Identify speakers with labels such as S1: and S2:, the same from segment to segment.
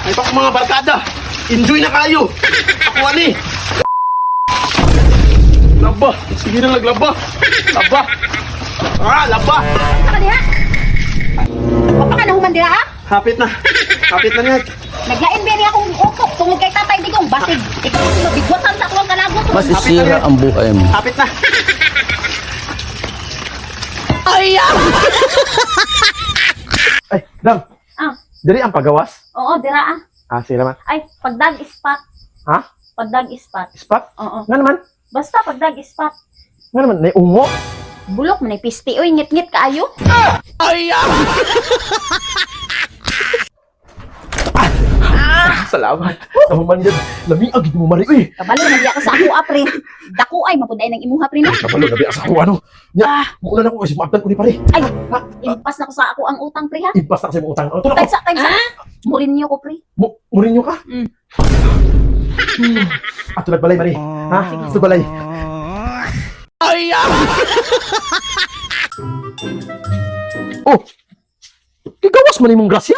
S1: Ay pa mga barkada. Enjoy na kayo. Ako ani. Laba. Sige na naglaba. Laba. Ah, laba.
S2: Sa ka diha? Wa pa ka nahuman diha ha?
S1: Hapit na. Hapit na niya.
S2: Naglain ba niya akong utok tungod kay Tatay Digong basig. Ikaw ang mabigwasan sa akong kalagot.
S3: Masisira ang buhay mo.
S1: Hapit na.
S3: Ay!
S1: Ay, dam.
S2: Ah,
S1: Diri ang pagawas.
S2: oo, dira ah.
S1: Ah, sige naman.
S2: Ay, pagdag ispat.
S1: Ha?
S2: Pagdag ispat.
S1: Spot?
S2: Oo.
S1: Nga naman.
S2: Basta pagdag ispat.
S1: Nga naman. May ungo.
S2: Bulok man ay pisti oy, ngit-ngit kaayo.
S1: Salamat. Nahuman yan. Lami agad mo mari. Uy.
S2: Kabalo na diya ka sa ako ah, pre. Dako ay mapuday ng imuha pre no.
S1: Kabalo gabi asa ko ano. Nya, mukulan ako kasi maabtan ko ni pare.
S2: Ay, impas na ko sa ako ang utang pre ha.
S1: Impas na kasi mo utang. Ano to na ko?
S2: Taysa, taysa. Murinyo ko pre.
S1: Mo Mourinho ka?
S2: Mm.
S1: Ato nagbalay mari. Ha? Ato balay. Ay! Oh. Gigawas man imong grasya.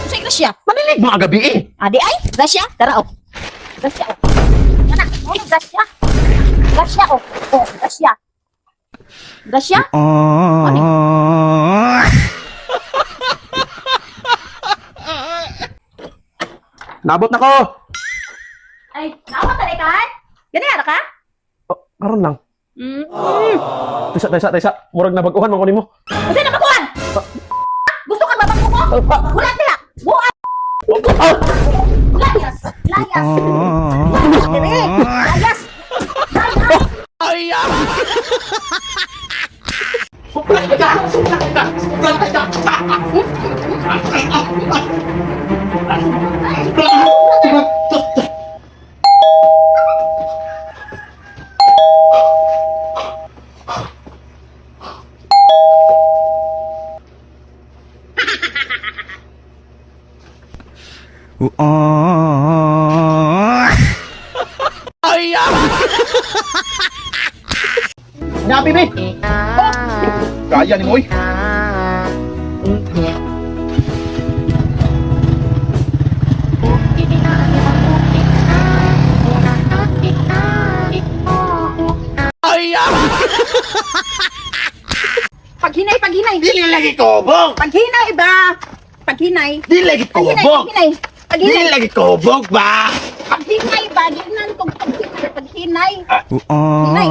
S2: Unsay grasya?
S1: Manilig mga gabi eh.
S2: Adi ay, grasya, tara oh. Grasya oh. Kana, oh, grasya. Grasya oh. Oh, grasya. Grasya? Ano?
S1: Nabot na ko.
S2: Ay, naawa tali ka? Gani ara ka?
S1: Oh, karon lang.
S2: Mm.
S1: Taysa, taysa, taysa. Murag na bag-uhan man ko nimo.
S2: Unsay na bakuan? Gusto ka babang ko? Wala diha. Buat.
S1: Ah!
S2: Layas. Layas. Layas dire. Layas. Layas.
S1: Suplan ka! Suplan ka! Suplan ka! Nya, bibi! Kaya ni Moy.
S2: Paghinay, paghinay.
S1: Dili lagi kobong!
S2: Paghinay ba? Paghinay.
S1: Dili lagi
S2: Paghinay,
S1: kobong!
S2: paghinay.
S1: Dili
S2: Paghinay.
S1: lagi kobong ba?
S2: Paghinay ba? Ginan kong paghinay, paghinay. Hinay.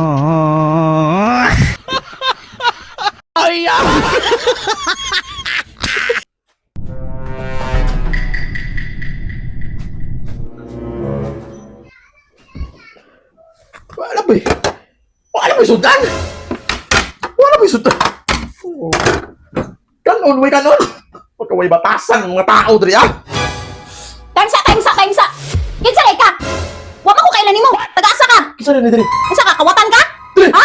S1: Wala ba eh? Wala ba sudan? Wala ba sudan? Oh. Kanon, way kanon! Pagkaway batasan ng mga tao diri ah!
S2: Tangsa, tangsa, tangsa. Kinsa lay ka? Wa man ko kailan nimo. Tagaasa ka.
S1: Kisa na ni diri?
S2: Unsa ka kawatan ka?
S1: Dili.
S2: Ha?